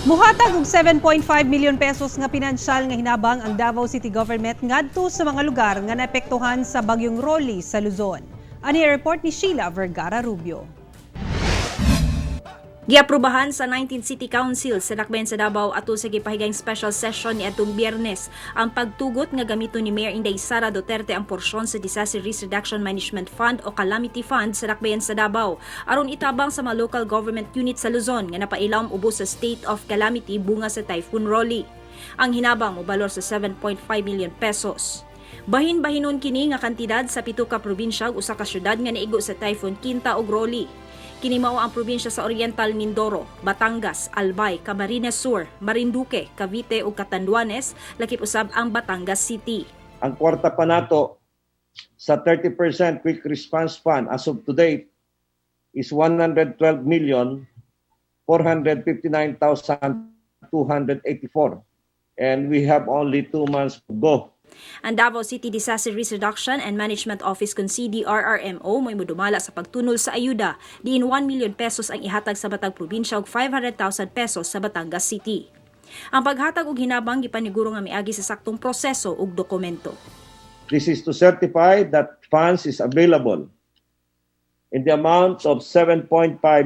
Muhatag og 7.5 million pesos nga pinansyal nga hinabang ang Davao City Government ngadto sa mga lugar nga naepektuhan sa bagyong Rolly sa Luzon. Ani report ni Sheila Vergara Rubio. Giaprobahan sa 19 City Council sa Dakbayan sa Davao atol sa gipahigayong special session ni atong Biyernes ang pagtugot nga gamiton ni Mayor Inday Sara Duterte ang porsyon sa Disaster Risk Reduction Management Fund o Calamity Fund sa Dakbayan sa Davao aron itabang sa mga local government unit sa Luzon nga napailawom ubos sa state of calamity bunga sa Typhoon Rolly. Ang hinabang mobalor sa 7.5 million pesos. Bahin-bahinon kini nga kantidad sa pito ka probinsya ug usa ka syudad nga naigo sa Typhoon Quinta ug Rolly. Kini mao ang probinsya sa Oriental Mindoro, Batangas, Albay, Camarines Sur, Marinduque, Cavite ug Catanduanes, lakip usab ang Batangas City. Ang kwarta pa nato sa 30% Quick Response Fund as of today is 112 million 459,284, and we have only 2 months to go. Ang Davao City Disaster Risk Reduction and Management Office kon CDRRMO mo'y modumala sa pagtunol sa ayuda, diin 1 million pesos ang ihatag sa batag probinsya ug 500,000 pesos sa Batangas City. Ang paghatag og hinabang gipaniguro nga miagi sa saktong proseso ug dokumento. This is to certify that funds is available in the amount of 7.5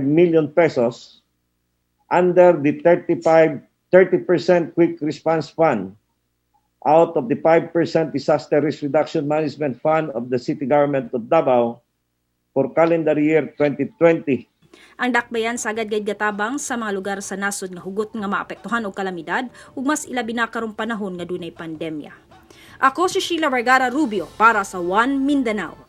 million pesos under the 35 30% Quick Response Fund out of the 5% Disaster Risk Reduction Management Fund of the City Government of Davao for calendar year 2020. Ang dakbayan sagad gayud gatabang sa mga lugar sa nasod nga hugot nga maapektuhan og kalamidad ug mas ilabi na karong panahon nga dunay pandemya. Ako si Sheila Vergara Rubio para sa One Mindanao.